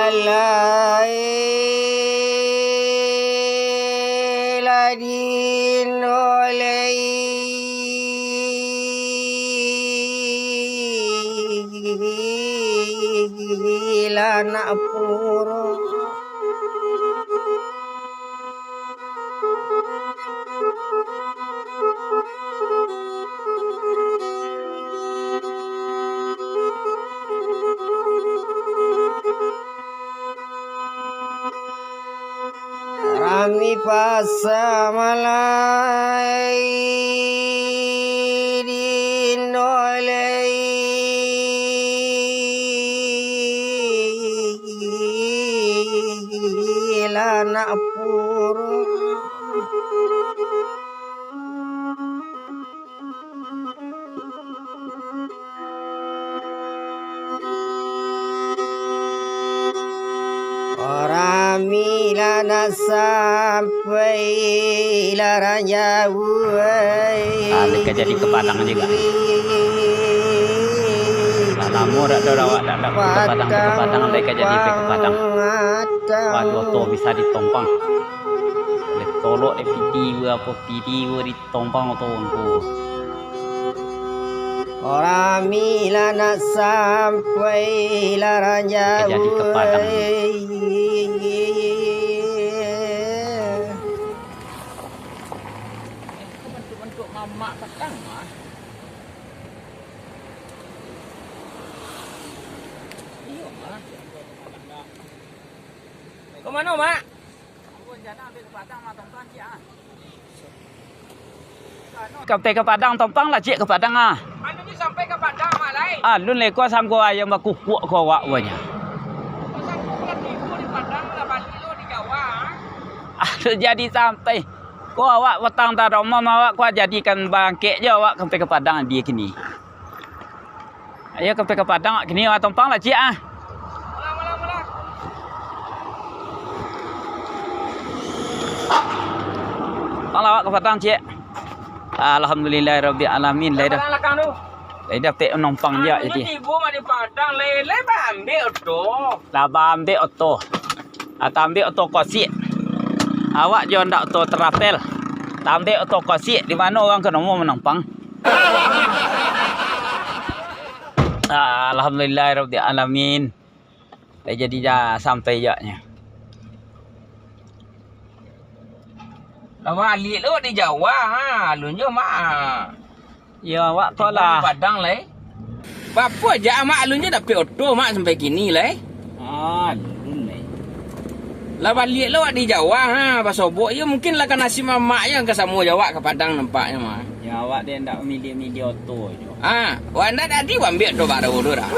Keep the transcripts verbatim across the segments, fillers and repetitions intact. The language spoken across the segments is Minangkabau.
Lai ladin oleh lanak puro. Rami pasa malai di Inolai lanak puro. Rami lah nak sampai lah ranjau. Ah, lai ka jadi ka Padang juga. Lah lamo dak ado awak dak, dak ka Padang, ka Padang, lai ka jadi ka Padang. Waduh, oto bisa ditompang. Dek tolok, dek piti, apo piti, di tompang oto ngku. Rami lah nak sampai lah ranjau. Ka jadi ka Padang. Bantuak-bantuak mamak patang mah. Iyo mah. Ka mano, Mak? Sampai ka Padang, tompang lah ciek ka Padang ah. Alun sampai ka Padang, Mak, lai. Alun lai ko sangko ayam bakukuak ko awak banyak. Ko sangko bulan tigo di Padang, lah baliak lo di Jawa. Alun jadi sampai. Ko awak patang tadi, awak ko jadikan bangkek jo awak sampai ka Padang dia kini. Ayo, ka Padang, kini awak tompang lah ciek ah. Tompang lah awak ka Padang ciek. Alhamdulillahirabbil alamin, lai dah. Lai dapek manompang ciek jadi. Tibo mah di Padang, lai, lai baambek oto. Lah baambek oto. Ah, tambek oto kosik. Awak jo ndak oto travel. Tambek oto kosik, di mano urang ka nomo manompang. Ah, alhamdulillahirabbil alamin. Lah jadi dah sampai jaknyo. Lah baliak lo di Jawa ha, alun jo mah. Yo, awak ko lah. Padang lai. Bapo jak Mak alun jo dapek oto Mak sampai kini lai? Ah, alun lai. Lah baliak lo awak di Jawa ha, basobok yo mungkin lah ka nasib Mak yo ka samo jo awak ka Padang nampaknyo mah. Yo, awak dek ndak mamiliah-miliah oto jo. Ah, awak ndak tadi baambek oto baru tu dah.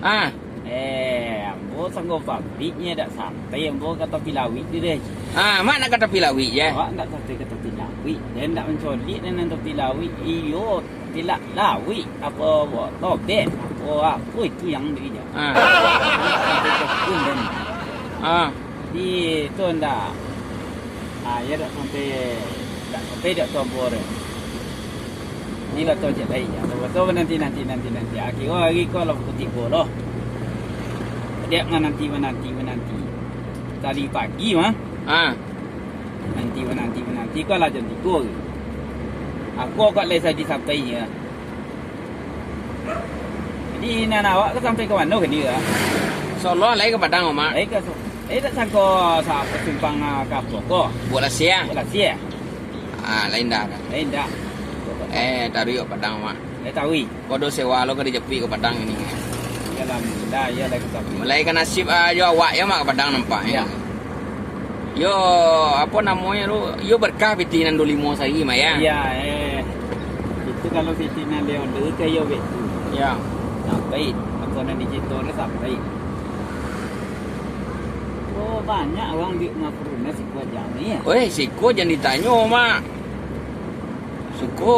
Ah. Eh, ambo sanggo pabrik nyo dak sampai ambo ka tapi lawik tu deh. Ah, Mak nak ka tapi lawik je. Awak ndak sampai ka tapi lawik, den ndak mancolik den nan tapi lawik. Iyo, tapi la-, lawik, apo, tobet, apo, apo itu yang di jo. Ah. Sampai ka pun den. Ah. Di tu ndak. Ah, iyo dak sampai, dak sampai dak tobo deh. Ni lah tu cek lai, ya. Betul nanti, nanti, nanti, nanti. Akhir hari ko lah pukul tigo lo. Diak mananti, mananti, mananti. Tadi pagi mah. Ah. Nanti, mananti, mananti ko lah jam tigo. Aku kok lai saji sampai ya. Jadi nan awak ka sampai ka mano kini ah? Insyaallah lai ka Padang, Mak. Lai ka so-, eh, dak sangko sa-, simpang, ah, ka apo ko? Buah Lasia. Buah Lasia. Ah, lain dah. Lain dah. Eh, taruih ka Padang, Mak. Eh, taruih. Ko do sewa lo ka dijapuik ka Padang ini. Iyolah, dah, iyolah ka sampai. Mulai ka nasib, ah, jo awak yo, Mak, ka Padang nampaknyo. Ya. Yo, apo namonyo tu? Yo berkah pitih nan duo limo sari mah, ya? Iya, eh. Itu kalau pitih nan duo limo ka yo bek tu. Ya. Sampai, apo nan dicinto tu sampai. Oh, banyak urang duit ngapuruna siko jam ni, ya? Oi, siko jan ditanyo, Mak. Siko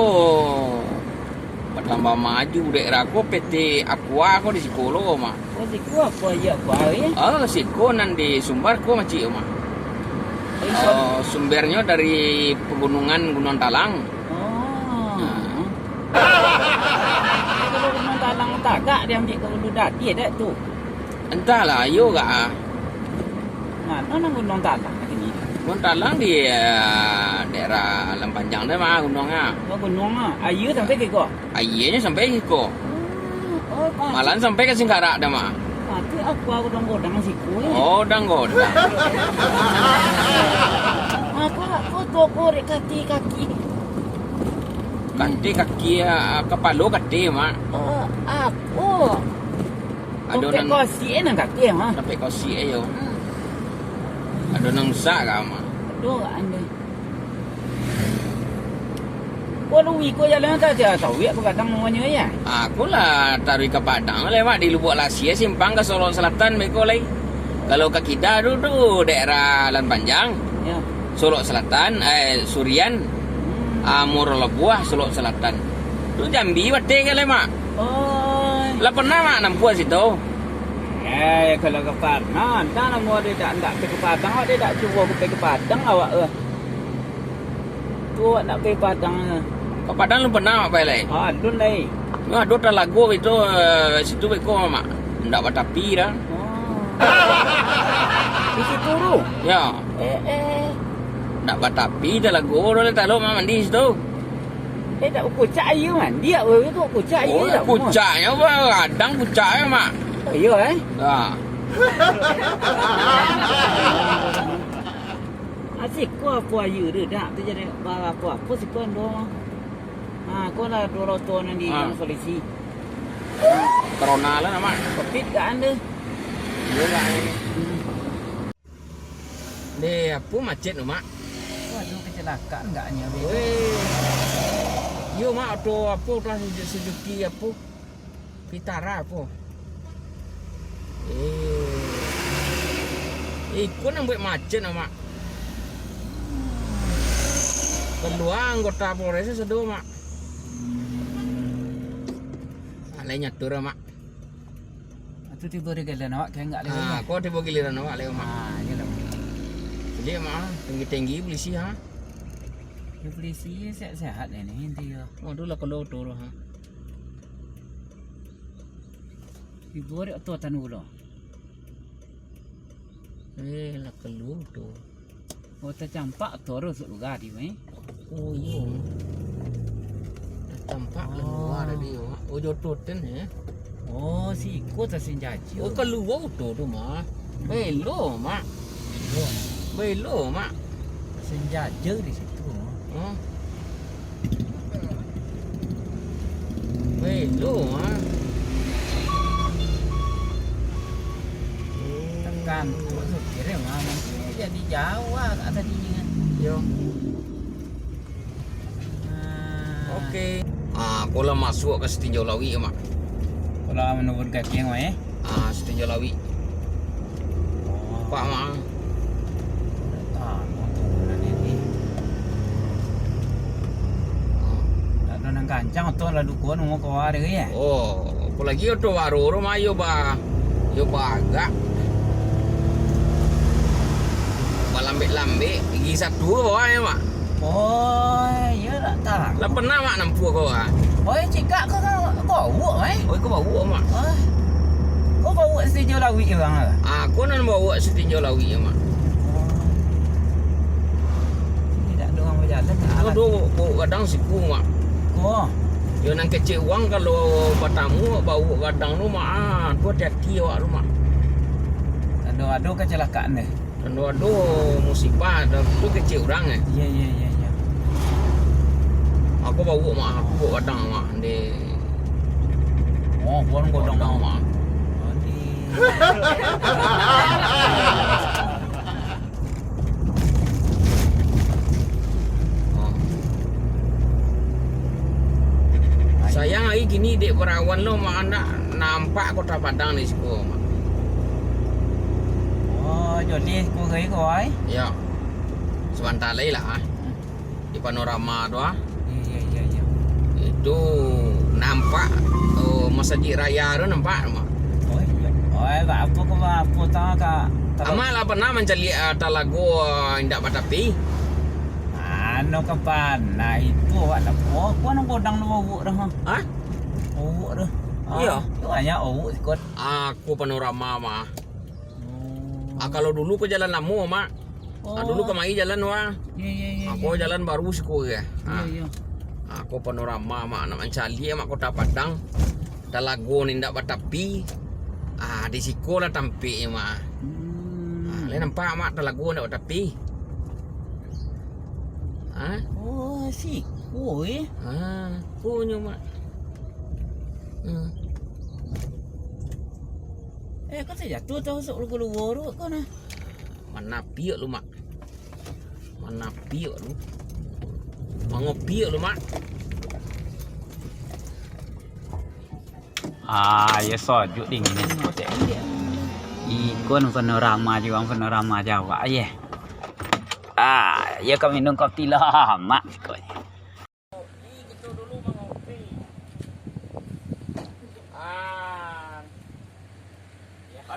batambah maju, dek rako P T Aqua ko di siko lo, Mak. Oh, siko Aqua, iya, Aqua, ya? Ah, siko nan di Sumbar ko, Makcik, Mak. Oh, sumber- Oh, sumbernyo dari pegunungan Gunung Talang. Oh. Nah. Kalau Gunung Talang Agak diambiak ka ulu dati, dak tu? Entahlah, iyo gak, ah. Mano nan Gunuang Talang kini? Gunuang Talang di, eh, daerah Alam Panjang tu mah gunuang, ah. Oh, gunuang, ah. Aia sampai ka iko? Aianyo sampai ka iko. Oh, oh, Malah sampai ka Singkarak tu mah. Patuik aku godang-godang siko, eh. Oh, godang-godang. Aku, aku tu aku dek kaki-kaki. Kaki-kaki, ah, kapalo kaki, Mak. Oh, aku. Ado Sampai nan kosi, eh, nan kaki, ha? Sampai kosi, eh, yo. Hmm. Ado nan rusak ka, Mak? Aduh, ando. Ko lui ko jalan ka, sia tau, ya, ka Padang namonyo, ya? Aku lah taruih ka Padang lai, Mak, di Lubuak Lasia, simpang ka Solok Selatan, beko lai. Kalau ka kida tu, tu daerah Alam Panjang. Ya. Solok Selatan, eh, Surian, Hmm. ah, Muaro Labuah, Solok Selatan. Tu Jambi bateh ka lai, Mak. Oh. Lah pernah, Mak, nampuah situ? Eh, kalau ka Padang, dah lamo ado dak, dak pai ka Padang, awak dak cubo ka pai ka Padang awak, eh. Tu awak nak pai Padang, eh. Ka Padang lu pernah, Mak, pai lai? Ah, alun lai. Yo, ado talago itu, eh, situ beko, Mak. Ndak batapi dah. Oh. Di situ tu? Ya. Eh, eh. Ndak batapi talago, dah lah talok, Mak, mandi situ. Eh, tak kucak aia mandi, tak boleh tu kucak aia. Oh, tak kucaknyo apa? Radang kucaknyo, Mak. Oh, iyo, eh? Ha. Asik ko apo aia tu, dak tu jadi apo-apo, siko ando. Ha, ko lah duo loto nan di Ha. polisi. Corona lah, Mak. Covid kan tu. Iyo lah. Hmm. Deh, apo macet tu, Mak? Waduh, kecelakaan agaknyo, Bang. Weh. Iyo, Mak, oto apo, oto Suzuki apo? Vitara apo? Eh. Iko nan buek macet, Mak. Kalua anggota Polres sado, Mak. Alai nyatur, Mak. Tu tibo di giliran awak, kagak lewat. Ah, ko tibo giliran awak lewat, Mak. Ah, iyolah. Jadi, Mak, tinggi-tinggi polisi, ha? Ya, polisi sehat-sehat lah ni, inti yo. Waduh, lah kalau turun, ha. Tibo dek tu tanu lo. Eh, lah kalau tu. Oh, tacampak torus luga di, weh. Oh, iyo. Tacampak Oh. Kalua tadi, Mak. Oh, joto ten, eh. Oh, siko tasinjaja. Oh, kalua oto tu, Mak. Hmm. Belo, Mak. Belo. Belo, Mak. Tasinjaja di situ, Mak. Hah? Belo, ha. Tekan, supir, ha, mungkin jadi jauah agak tadinyo kan. Yo. Ah. Oke. Ah, ko lah masuak ka Sitinjau Lawik, Mak. Ko lah manurun kaki, Mak, eh? Ah, Sitinjau Lawik. Oh. Pak, Mak. Dak tahu tu, dah ni. Ah. Dak ado nan kancang tu, lah dukuan umur kau ada ke, ya? Oh, apolai oto baru tu mah, yo ba-, yo bagak. Balambek-lambek, gigi satu ke bawah nyo, Mak? Oh, iyo dak tahu. Lah pernah, Mak, nampuah ko, ah? Oh, cikak ko, ko bawok, eh? Oh, ko bawok, Mak? Oh. Ko bawok Sitinjau Lawik urang, ah? Ah, ko nan bawok Sitinjau Lawik, Mak. Oh. Ini dak ado urang bajalan, tak Ko alah. Ado bawok gadang siko, Mak. Ko. Yo nan kecek urang kalau batamu bawok gadang tu, Mak, ah, tu hati-hati awak tu, Mak. Ado, ado kecelakaan deh. Ado, ado musibah, ado tu kecek urang, eh. Iya, iya, iya, iya. Aku bawok, Mak, aku bawok gadang, Mak, deh. Oh, buang godong, Godong, Mak. Mak. Adi. Oh. Sayang ari kini dek barawan lo, Mak, ndak nampak Kota Padang di siko, Mak. Oh, jadi ko gai ko ai? Yo. Sabanta lai lah, ah. Hmm. Di panorama tu, ah. Iya, iya, iya, iya. Itu nampak, oh, Masajik Raya tu nampak, Mak. Oh, iya. Oh, eh, apo ko, apo tang ka, ka Amak lah pernah mancaliak, ah, talago, ah, indak batapi? Anu ka panah itu, awak dah, oh, ko anu godang tu bawok dah, ha? Hah? Bawok dah. Iyo. Banyak uruk sikon. Ako panorama, Mak. Oh. Ah, kalau dulu ko jalan lamo, Mak. Ah, dulu kamari jalan, wah. Iyo, iyo, iyo. Ako jalan baru siko ko. Iyo, iyo. Ako panorama, Mak, nak mancaliak, Mak, Kota Padang. Talago nan indak batapi. Ah, di siko lah tampeknyo, Mak. Hmm. Ah, lai nampak, Mak, talago indak batapi. Ah? Oh, siko, eh. Ah, konyo, Mak. Hmm. Eh, kan tajatuah tu, masuk luko-luko tu, kan, ah. Manapiak lu, Mak. Manapiak lu. Mangopiak lu, Mak. Ah, yo sajuak dingin ko, Cek. Iko nan panorama juo, panorama Jawa, ye. Ah, yo ka minum kopi lah, Mak. Kopi, kito dulu mangopi. Ah.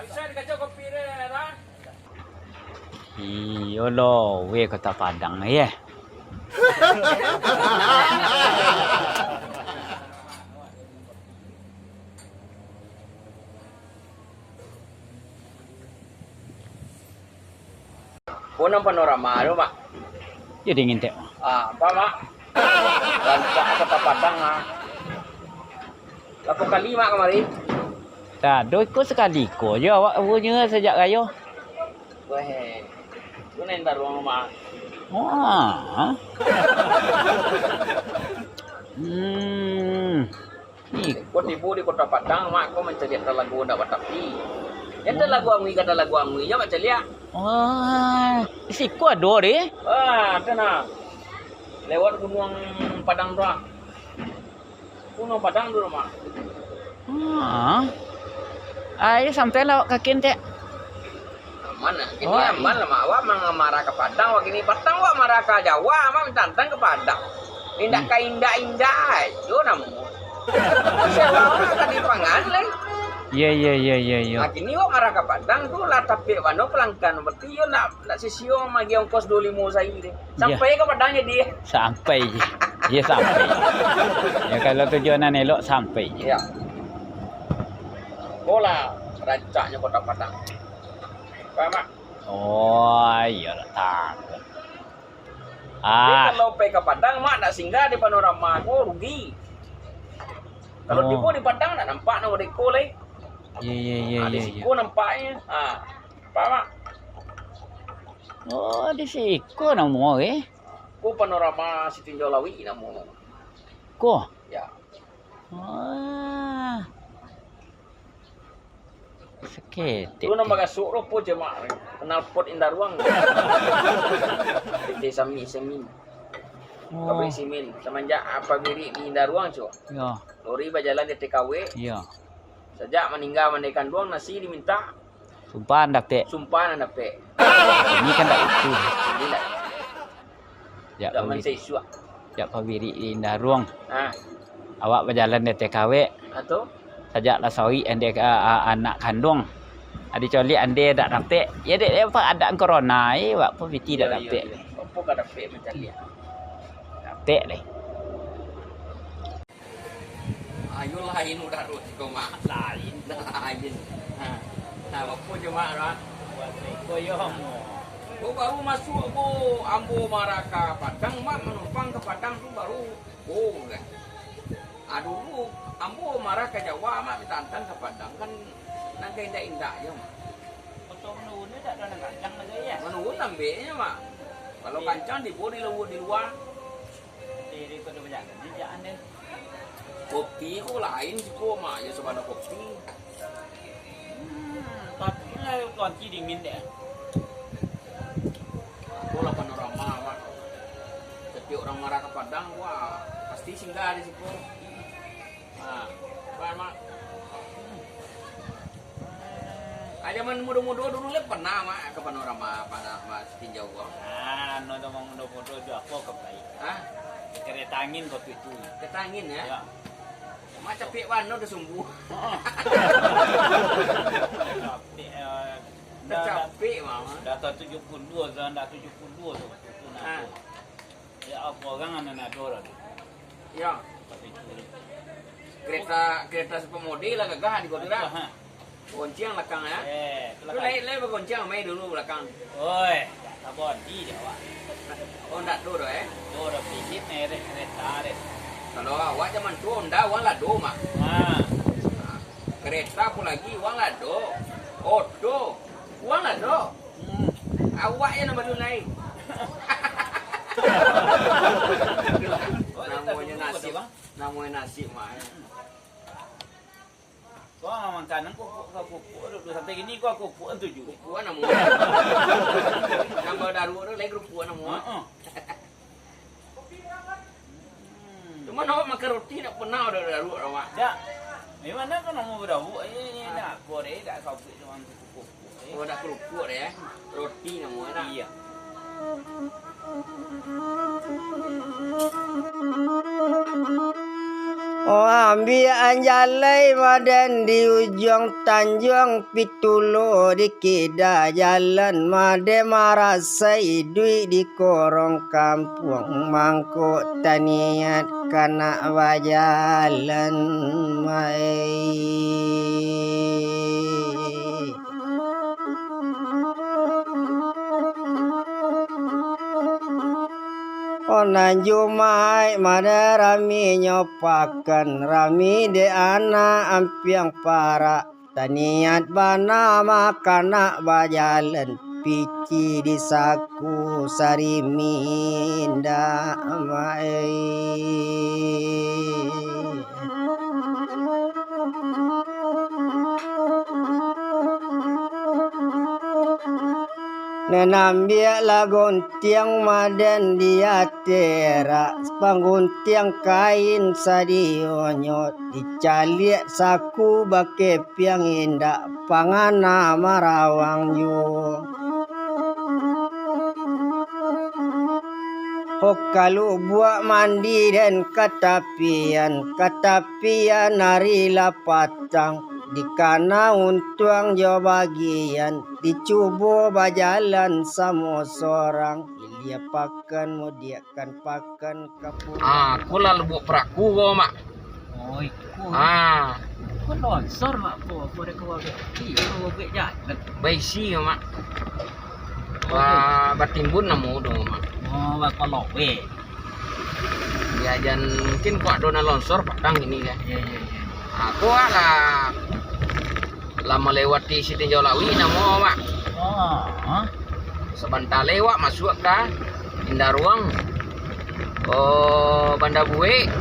Bisa dikacau kopi deh, lah. Iyo lo, weh, Kota Padang, ye. Ko nan panorama tu, Mak. Yo dingin, Tek. Ah, apo, Mak? Rancak Kota Padang, ah. Barapo kali, Mak, kamari? Dak ado, iko sakali ko jo awak punyo sajak rayo. Weh, tu nan daruang, Mak. Wah. Hmm. Ko tibo di Kota Padang, Mak, ko mancaliak talago ndak batapi. Yo talago angui ka talago angui, yo mancaliak. Wah, siko ado deh. Ah, ado nah. Lewat Gunuang Padang tu, ah. Gunuang Padang tu, Mak. Ah. Ai, sampai lah awak ka kin, Tek. Aman lah. Kini aman lah, Mak. Awak mangamarak ka Padang, awak kini patang awak marak ka Jawa, Mak, mintantang ka Padang. Indak ka indak-indak, yo namo. Siapa awak tadi pangan, lai? Iya, iya, iya, iya, iya. Nah, kini awak marak ka Padang tu lah tapek bano pelangkan. Berarti yo nak, nak sisio magi ongkos duo limo sajo deh. Iya. Sampai ka Padang jadi. Sampai je. Iya, sampai. Ya, kalau tujuan nan elok, sampai je. Iya. Bola rancaknyo Kota Padang. Paham, Mak? Oh, iyolah, tahu. Tapi ah, kalau pai ka Padang, Mak, nak singgah di Panorama ko rugi. Kalau oh, tibo di Padang, nak nampak namo deko lai. Iya, iya, iya, ah, di iya, siko iya, nampaknyo. Ah, paham, Mak? Oh, di siko namo, eh? Ko Panorama Sitinjau Lauik namo. Ko? Ya. Wah. Saketek. Tu nan bagasuak tu apo, Mak? Knalpot Indaruang. P T Sami Semin. Oh. Pabrik simin. Samanjak, ah, pabirik di Indaruang, cok. Yo. Lori bajalan di T K W. Yo. Sajak maningga mandai kanduang, nasi dimintak. Sumpah nan dapek. Sumpah nan dapek. Ini kan tak itu. Ini tak. Jak zaman pabiri-, saisuak. Jak pabirik di Indaruang. Ah. Awak bajalan di T K W. Ah, tu? Sajak lah sarik ande, a, a, anak kanduang. Adi coliak ande dak dapek. Ya, dek, dek, apa, adaan corona, eh, wak pun piti dak dapek. Iyo, iyo. Apa ka dapek mancaliak? Dapek deh. Ayo lain udah tu, siko, Mak. Lain. Lain. Ha. Nah, apo je, Mak, dah? Buat reko yo, Mak. Oh, baru masuk ko, ambo marak ka Padang, Mak, manumpang ka Padang tu baru. Oh, kan. Ah, dulu ambo marak ka Jawa, Mak, mintantang ka Padang, kan nan ka indak-indak je, Mak. Motor manurun ni tak ada nan kancang lagi, ya? Manurun lambeknyo, Mak. Kalau kancang, tibo di lu-, di lua. Diri ko tu banyak kan, jangan deh. Kopi ko lain siko, Mak, yo sabana kopi. Hmm, tapi lah, cuaca dingin deh. Itulah Panorama, Mak. Setiap urang marak ka Padang, wah, pasti singgah di siko. Nah, paham, Mak? Ah, zaman mudo-mudo dulu lah pernah, Mak, ka Panorama, Panorama Sitinjau ko? Ah, no zaman mudo-mudo jo apo ka pai? Hah? Kereta angin waktu itu. Kereta angin, ya? Ya. Mak capek bana dah sumbu. Heeh. Capek, eh, dah, capek, Mak. Dah tahun tujuh puluh dua, dah tujuh puluh dua tu waktu itu, nah. Ah. Ya, apo urang anu nado lah tu. Ya. Tapi tu. Kereta, kereta super mode lah gagah di kota dah. Aha. Goncang lakang ya. Eh, tu lai, lai bagoncang mai dulu lakang. Oi, tak sabon di dia awak. Oh, ndak tu doh, eh? Tu doh, pijit merek kereta deh. Kalau awak zaman tu Honda, uang lado, Mak. Ha. Nah, kereta pun lagi, uang lado. Oto, uang lado. Hmm. Awak yang nombor lai. Namonyo nasib, Bang. Namonyo nasib, Mak. Kau makanan kau, kau, kau, kau, kau, duduk sampai gini kau, kau, kau tuju. Kupuan namonyo. Nambah daruak tu, lai kupuan namonyo. Heeh. Hmm. Cuman awak makan roti ndak pernah ada daruak, awak. Dak. Memang nak kau namo badaruak, eh, nak kau deh, dak sampai cuman kupuan. Oh, dak kerupuk deh, eh. Roti namonyo, dak? Iya. Oh, ambiak anjalai madan di ujuang tanjuang, pitulo di kida jalan, madan marasai iduik di korong kampuang, mangko taniat ka nak bajalan, mai. Oh, nan Jumaik madan raminyo pakan, rami dek anak ampiang parak, taniat bana makanak bajalan, piti di saku sarimindak, mai. Nan ambiaklah guntiang madan di ateh rak, pangguntiang kain sadionyo, dicaliak saku bakepiang indak, pangana marawang juo. Ho kalubuak mandi den ka tapian, ka tapian ari lah patang, dikana untuang jo bagian, dicubo bajalan samo sorang, ilia pakan mudiakkan pakan ka pulang. Ah, ko lah Lubuak Paraku ko, Mak. Oh, iko. Ah. Ko lonsor, Mak, ko, ko ado kawa bek. Iyo, kawa bek jalan. Baisi, Mak. Ba-, batimbun namo tu, Mak. Oh, bakolowe. Di ajan mungkin ko ado nan lonsor padang kini kan. Iyo, iyo, iyo. Ah, ko lah, lah malewati Sitinjau Lawik namo, Mak. Oh, ha? Sabanta lai awak masuak ka Indaruang. Oh, Banda Buek.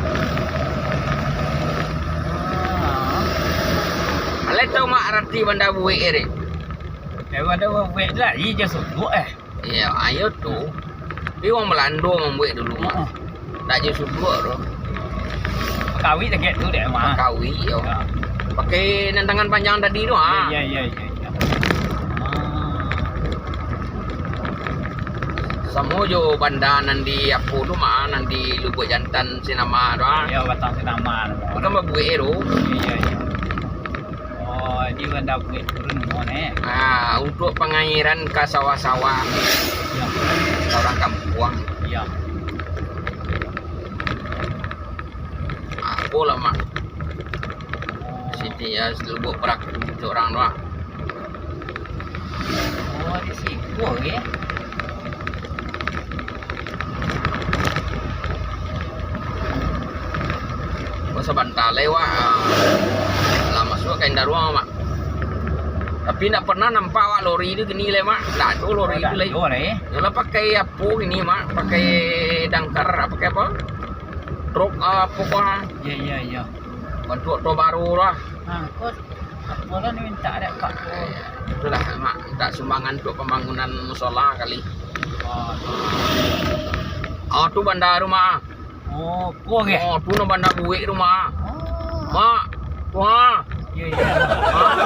Alai tau mak arati Banda Buek, Erik? Eh, Banda Buek lah, iyo suduak, eh. Iyo, ayo tu. Tapi urang Balando mambuek dulu mah. Heeh. Ndak jo suduak tu. Pakawik saketek tu dek mah. Pakawik, yo. Yo. Pakai nan tangan panjang tadi tu, ha. Yo, yo, yo, yo, yo. Ah. Samo jo banda nan di apo tu mah, nan di Lubuak Jantan Sinama tu, ha. Yo, Batang Sinama tu. Itu kan babuek tu. Yo, yo, yo. Oh, di Banda Buek turun mo, neh. Ah, untuk pangairan ka sawah-sawah. Yo. Ka urang kampuang. Yo. Apo lah, Mak. Siti, yo, Lubuak Paraku, cok urang tu, ah. Oh, di situ, oke. Ko sabanta lai, wak, ah, lah masuak ka Indaruang, Mak. Tapi ndak pernah nampak awak lori tu kini lai, Mak. Ndak ado lori tu lai. Oh, ndak ado lai. Yo lah pakai apo kini, Mak? Pakai dangkar, pakai apo? Truk, ah, apo ko, ah? Yo, yo, yo. Bantuak oto baru lah. Ha, ko apo lah ni mintak dek Pak ko? Eh, itulah, Mak, mintak sumbangan untuk pambangunan musola kali. Oh, tu. Oh, tu banda tu, Mak. Oh, ko ke? Oh, tu no Banda Buek tu, Mak. Oh. Mak, wah. Yo, yo. Ha?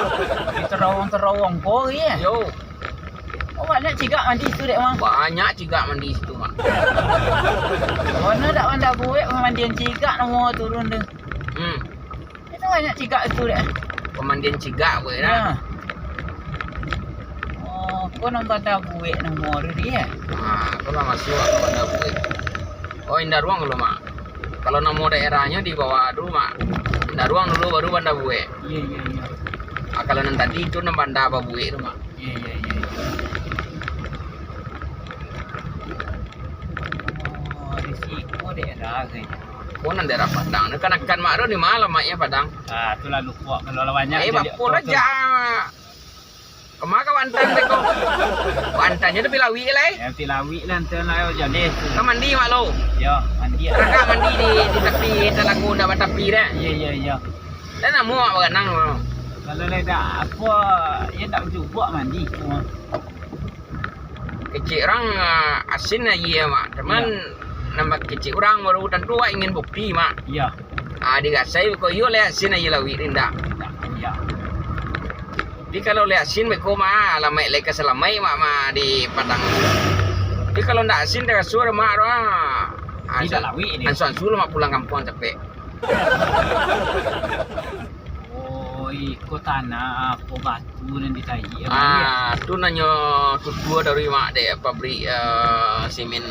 Di terowong-terowong ko, yo? Yo. Oh, banyak cigak mandi situ dek, Mak? Banyak cigak mandi situ, Mak. Kono dak Banda Buek, pamandian cigak namo turun tu. Hmm. Itu banyak cigak situ dek. Pamandian cigak buek dah. Yo. Oh, ko nan Banda Buek namo tu dek. Ha, ko lah masuak ka Banda Buek. Oh, Indaruang lo, Mak. Kalau namo daerahnyo di bawah tu, Mak. Indaruang dulu, baru Banda Buek. Iyo, iyo, iyo. Ah, kalau nan tadi tu nan Banda Babuek tu, Mak. Iyo, iyo, iyo. Oh, di siko daerah agaknyo. Ko nan daerah Padang. Nan kanakan Mak tu di ma alamaiknyo Padang? Ah, tu lah lupo kalau lah banyak. Eh, jadi bapo lah tu. Kama ka Bantan beko? Bantannyo tapi lawik lai. Ya, tapi lawik lah, antan lah, yo, jadi. Ka mandi, Mak, lo? Yo, mandi. Ka mandi di, di tapi talago ndak batapi dah. Iyo, iyo, iyo. Dan namo Mak baranang, Mak? Kalau lai dak apo, yo dak cubo mandi. Kecek urang, ah, asin aia, Mak. Cuman, iyo, nambah kecek urang baru tantu awak ingin bukti, Mak. Iyo. Ah, dirasai beko iyo lai asin aia lawik ni ndak? Ndak, iyo. Tapi kalau lai asin beko mah, alamaik lai ka salamaik, Mak, mah di Padang. Tapi kalau ndak asin taraso dek Mak tu, ah. Tidak lawik ni. Ansua-ansua lah Mak pulang kampuang capek. Oh, iko tanah apo batu nan ditayik, Mak, yo? Ah, tu nanyo tutua dari Mak dek pabrik, eh, simin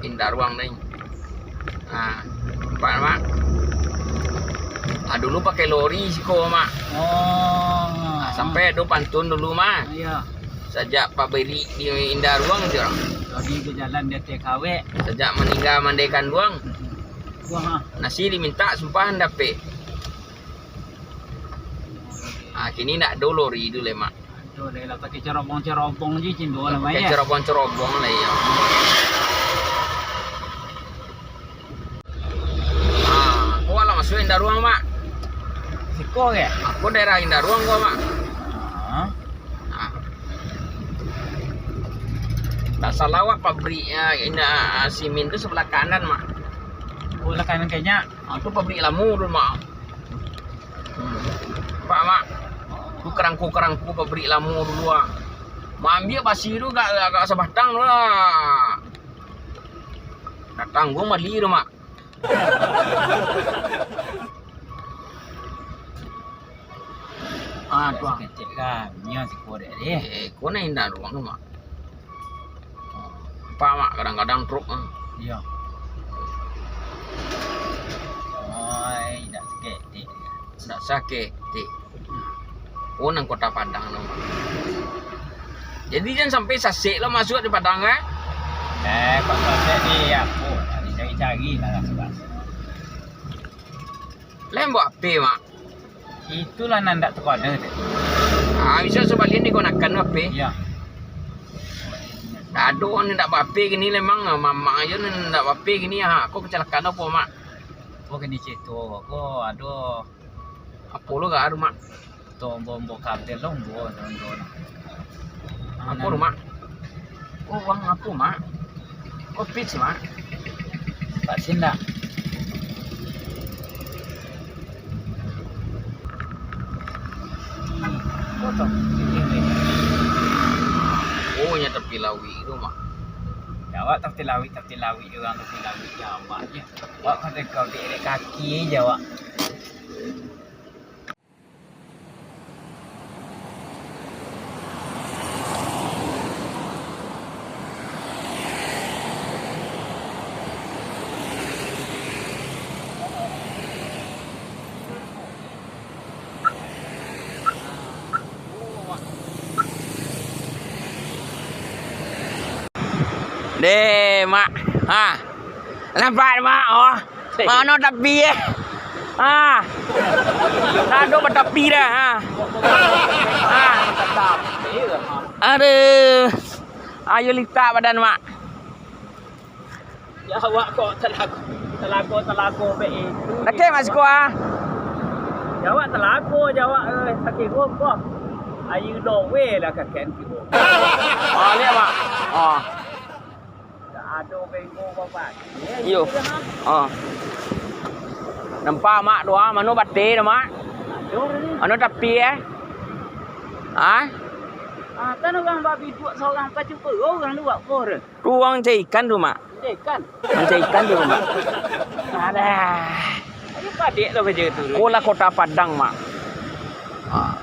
Indaruang ni. Ah, nampak, Mak? Ah, dulu pakai lori siko, Mak. Oh. Ah, sampai ado pantun dulu, Mak. Iyo. Sajak pabrik di Indaruang tu. Lori bajalan di ateh kawek. Sajak maningga mandai kanduang. Wah. Nasi diminta sumpahan dapek. Ah, kini ndak ado lori tu lai, Mak. Ado lai lah, pakai cerobong-cerobong je cin duo lah, Mak, pakai yo. Cerobong-cerobong lah, iyo. Ah, ko lah masuak Indaruang, Mak. Siko ke? Ko daerah Indaruang ko, Mak. Ah. Ah. Ndak salah awak pabrik, ah, Inda-, ah, simin tu sabalah kanan, Mak. Oh, lah kanan kayaknya. Ah, tu pabrik lamo dulu, Mak. Hmm. Nampak, Mak? Tu karangko-karangko pabrik lamo dulu, ah. Maambiak basi tu agak, agak sabatang tu lah. Datang gua mali tu, Mak. Ah, tu, ah. Saketek kan, nyo siko dek deh. Eh, ko nan Indaruang tu, Mak. Nampak, Mak, kadang-kadang truk, ah. Iyo. Oi, dak saketek. Dak saketek. Oh, nan Kota Padang tu, Mak. Jadi, jan sampai sasek lo masuak di Padang, eh? Eh, kok sasek di apo? Dicari-cari lah, lah, lah. Lai buek ape, Mak? Itulah nan ndak takana tadi. Ah, bisa sabalian digunakan tu ape? Iyo. Ado nan ndak bape kini lemang, mamak ajo nan ndak bape kini, ha, ko kecelakaan apo, Mak? Apo kini cerito ko, ado. Apo lo ka ado, Mak? Tombo-ombo kabel lo, ombo, ombo, ombo. Apo lo, Mak? Oh, uang apo, Mak? Oh, pitch, Mak. Vaksin dak? Potong. Oh, nyo tapi lawik tu, Mak. Jawab tapi lawik, tapi lawik urang tapi lawik jawab je. Wak kata kau di kaki je, Wak. Deh, Mak. Ha. Nampak, Mak? Oh. Mano tapi, eh? Ah. Ndak ado batapi dah, ah. Ah. Aduh. Ayo litak badan, Mak. Ya, awak kok telago, telago, telago baitu. Sakik, Mak, siko, ah? Ya, awak telago, ya, awak, eh, sakik rupa. Ayu dowe lah kakek siko. Oh, lihat, Mak. Oh. Iyo. Ah. Nampak, Mak, tu, ah. Mano bate tu, Mak? Mano tapi, eh? Ah? Ah, kan urang babiduak sorang, pacu ko urang tu buat apa tu? Tu urang cari ikan tu, Mak. Cari ikan? Urang cari ikan tu, Mak. Alah. Ayo padek lah kerja tu. Ko lah Kota Padang, Mak. Ah.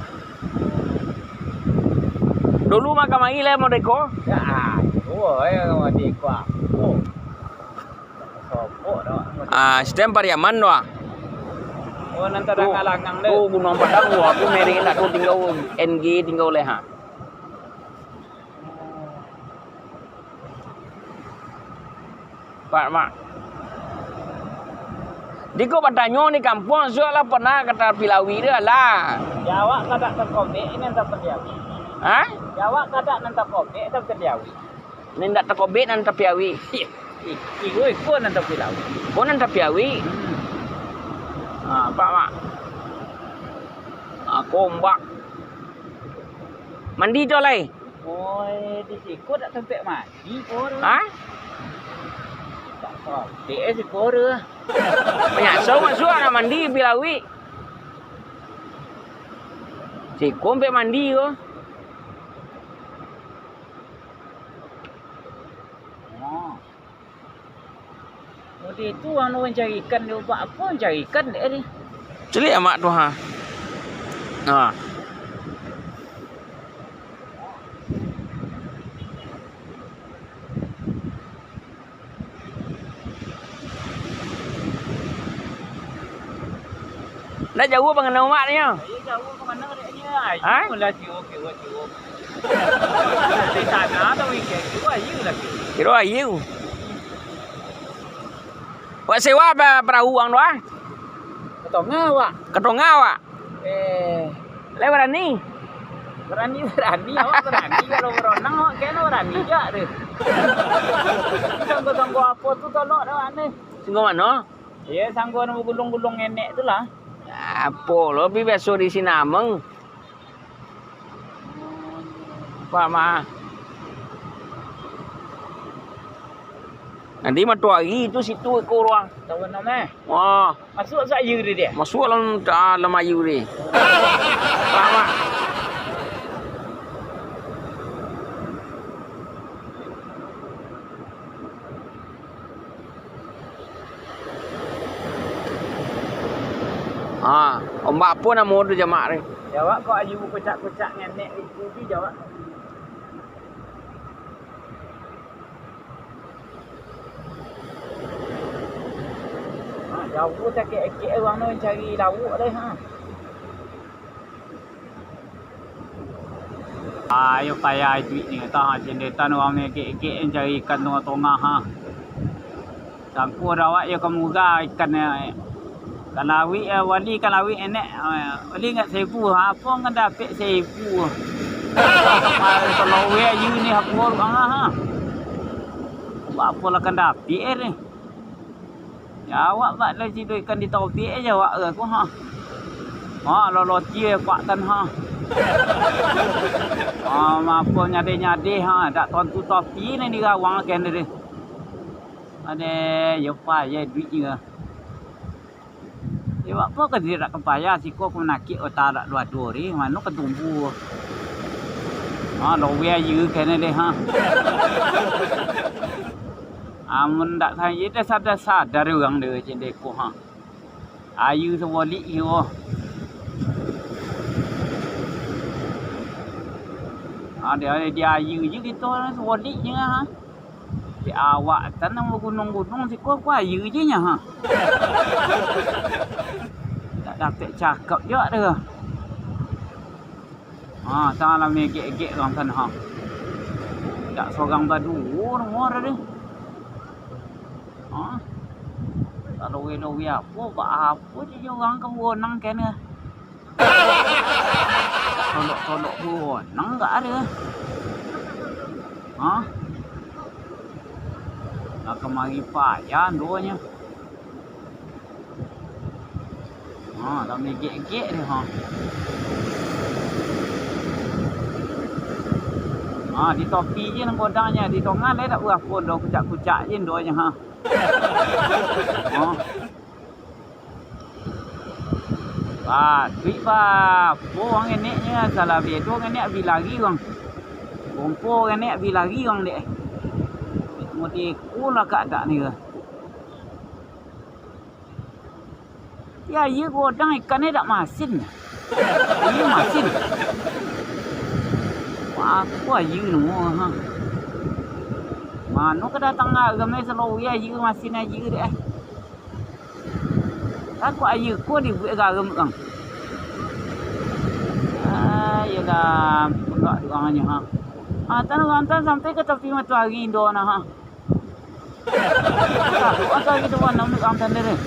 Dulu mah kamari lah modeko. Ya, ah, tua ya modeko. Oh. Sopok dah. Ah, sistem Pariaman tu ah. Oh, nan tadanga langang tu. Oh, Gunuang Padang tu, aku merek nak tu tinggal N G, tinggal leh, ha. Pak, Mak. Diko batanyo di kampuang, suak lah pernah ka tapi lawik tu, alah. Ya, awak kadak takobek, nan tapi lawik. Ha? Ya, awak kadak nan takobek, tapi lawik. Nan indak takobek, nan tapi awik. Iyo, iko, iko nan tapi lawik. Oh, nan tapi awik. Hmm. Ha, Pak, Mak. Ha, kombak. Mandi tu lai. Oi, di siko dak tampek mandi, ko tu. Ha? Tak tampek siko tu. Manyaso masuak nak mandi, tapi lawik. Siko ampek mandi ko. Oh. Mode tu, anu, mancari ikan di ubak apo, mancari ikan dek ni. Caliak amak tu, ha. Ha. Ndak jauah pangana umak nyo. Iyo, jauah ka mano dek nyo? Ha? Ayu lah, jauah, jauah, jauah. Di sana tu, ayu lah. Kiro ayu. Wak sewa ba-, perahu ang tu, ah? Ka Tonga, Wak. Ka Tonga, Wak. Eh. Lai barani? Barani, barani. Awak barani. Kalau baronang, awak kena barani jak tu. Sanggo-sanggo apo tu tolok dah, Wak, ni? Sanggo mano? Iyo, sanggo nan bagulung-gulung enek tu lah. Apo lo, bi biaso di Sinameng. Paham, ah? Nanti matoari tu situ iko urang. Tahu nama, eh? Wah. Masuak sak ayu tu dia? Masuak dalam, dalam ayu ni. Paham, ah? Ha, ombak apo namo tu, jamak ni? Jawab kok ayu kucak-kucak ngenek itu, jawab. Ha, jauah sakik-sakik urang tu mancari lauak deh, ha. Ayo payah iduik ni, kata, ha, cendetan urang ni egek-egek mancari ikan tongah-tongah, ha. Sangko dek awak yo ka murah ikan ni. Ka lawik, eh, wali ka lawik enek, eh, wali ingat saribu, ha, apo ngan dapek saribu. Kalau weh ayu ni apo urang, ha. Apo lah kan dapek, eh, ni. Ya, awak bak lai sido ikan di topik aja awak ke ko, ha. Ha, loloti kuak tan, ha. Ha, mapo nyade-nyade, ha, dak tontu topi ni dirawang kan deh. Ade, yo payah duit ni. Yo, apo ka diri dak ka payah, siko ka manakik ota dak duo-duo ri, mano ka tumbuah. Ha, loweh ayu kene deh, ha. Amun dak sayo, dah sadar-sadar urang deh, cin deko, ha. Ayu sabolik iyo. Ha, di, di ayu je kito sabolik je, ha. Di awak tan nan bagunung-gunung siko, ko ayu je nyo, ha. Dak dapek cakap juo deh. Ha, tang lah megek-gek urang tan, ha. Dak sorang baduo, rumah dah deh. Ha? Kalau welo apo, baapo je urang ka buronang kene. Tolok-tolok buronang gak ado. Ha? Lah kamari payah ando nyo. Ha, lah megek-gek deh, ha. Ha, di topi je nan godang nyo, di tongah lai dak barapo ando, kucak-kucak je ando nyo, ha. Ha. Patuik, bah. Apo urang ngenek nyo, salah bedo ngenek, bi lari urang. Bompo ngenek, bi lari urang dek. Mode ko lah keadaan ni, bah. Di ayu godang ikan ni dak masin. Ayu masin. Wah, apo ayu namo, ha. Mano ka datang agam ni, selalu ayu masin ayu dek, eh. Takok aia ko dibuek garam urang. Ah, iyolah, pulak urang nyo, ha. Ha, tan urang tan sampai ka tapi matoari indo nah, ha. Takok matoari tu panam urang tan deh.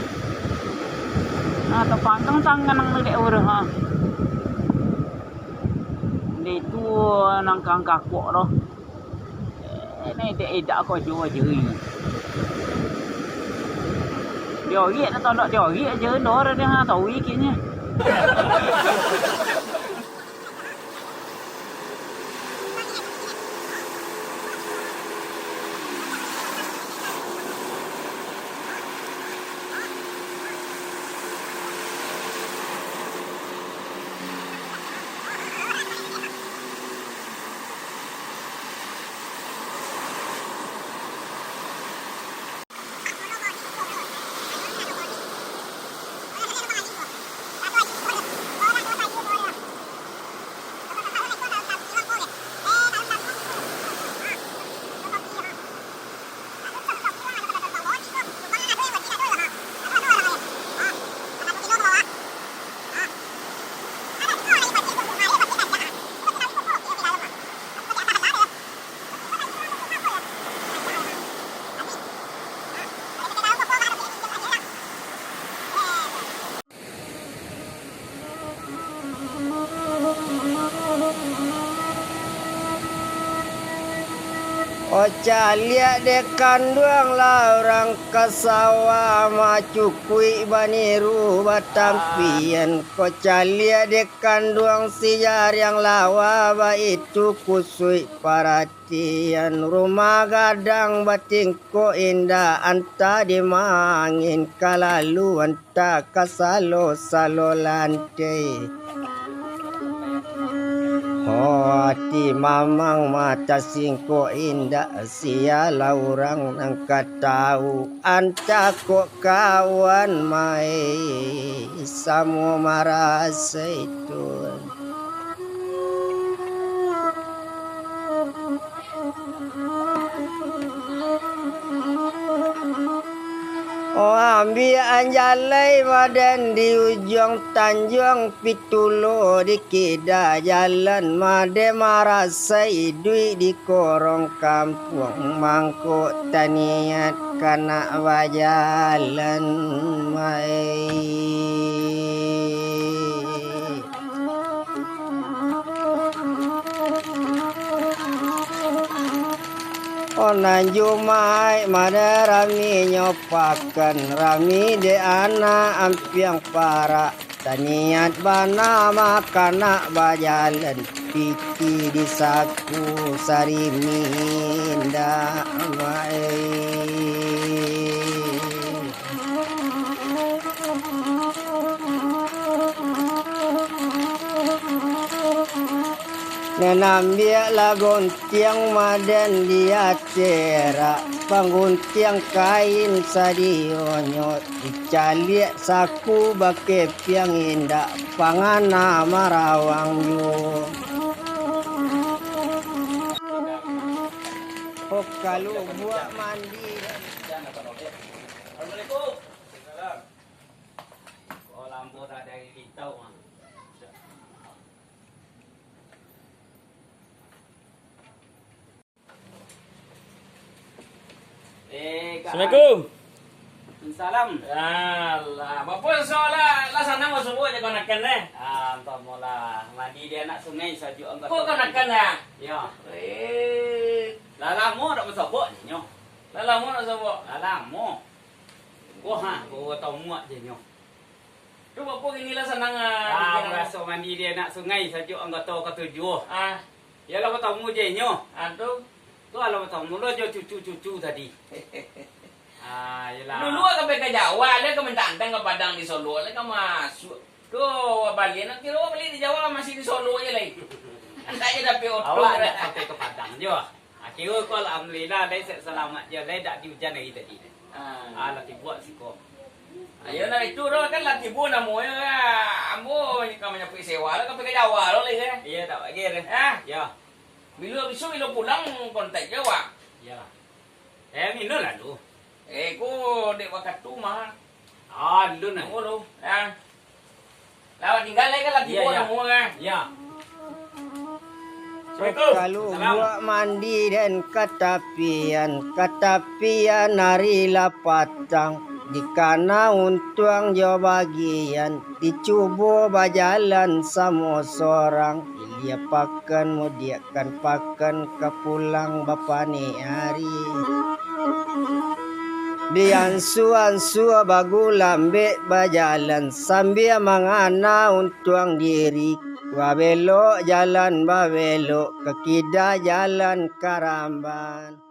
Ha, tapanggang tangan nang dek urang, ha. Dek tu nang kang kakok tu. Eh, ni dek idak ko jo aja ni. Dioriak tu tolok dioriak aja, dor dia ha, tahu ikinnya. Ocaliak dek kanduang lah urang ka sawah, macukuik baniru batampian. Kocaliak dek kanduang si jariang lawa, baitu kusuik paratian. Rumah gadang batingkok indak, antah di mangin ka lalu, antah ka salo-salo lantai. Ho, ati mamang mata singkok indak, sialah urang nan ka tahu, antah kok kawan mai samo marasai tu. Oh, ambiak anjalai madan di ujuang tanjuang, pitulo di kida jalan, madan marasai iduik di korong kampuang, mangko taniat ka nak bajalan mai. Oh, nan Jumaik madan raminyo pakan, rami dek anak ampiang parak, taniat bana makanak bajalan, piti di saku sarimi indak main. Nan ambiaklah gontiang madan di ateh rak, pangguntiang kain sadionyo, dicaliak saku bakepiang indak pangana marawang juo. Oh, kalu buak mandi. Assalamualaikum. Waalaikumsalam. Oh, lambo tak dari lintau, ah. Eh, Kak. Assalamualaikum. Waalaikumsalam. Alah, bapo soal lah, lah sanang basobok je kanakan, eh? Ah, ampun lah. Mandi di anak sungai sajuak angka. Kok kanakan, ya? Ya. Eh. Lah lamo dak basobok je nyo. Lah lamo dak basobok? Lah lamo. Wah, ha, baru tahu muak je nyo. Tu bapo kini lah sanang, ah, ah, pikiran. Maraso mandi di anak sungai, sajuak anggato katujuah. Ah. Iyolah, batamu je inyo. Ah, tu. Tu alah batamu lo jo cucu-cucu tadi. Ah, iyolah. Dulu ka pai ka Jawa, lah ka mantantang ka Padang di Solo, lah ka masuak. Tu, baliak, nak kiro baliak di Jawa, masih di Solo je lai. Andak je dapek oto. Awak lah. Andak sampai ka Padang jo. Akhirnyo ko, alhamdulillah, lai sehat salamat je, lai dak di ujan hari tadi. Ah. Ah, lah tibo siko. Ayo, nah, itu doh kan lah tibo namonyo, ah, ambo ka manyapuik sewa lah, ka pai ka Jawa lo lai, kan? Iya, tak bagi deh. Ah. Ya. Bilo biso, bilo pulang, kontak je awak. Iyalah. Eh, mino lalu. Eh, ko dek wakatu mah. Ah, dulu nah. Tunggu dulu, ya. Lah, tinggal lagi kan lagi. Iya, buat iya. Semua kan? Iya. Assalamualaikum. Kalau Salam. Buat mandi dan ka tapian, ka tapian ari lah patang, dikana untuang jo bagian, dicubo bajalan samo sorang, ilia pakan mudiak kan pakan ka pulang bapanik ari. Diansua-ansua bagulambek bajalan, sambia mangana untuang diri. Babelok jalan babelok, ka kida jalan karamban.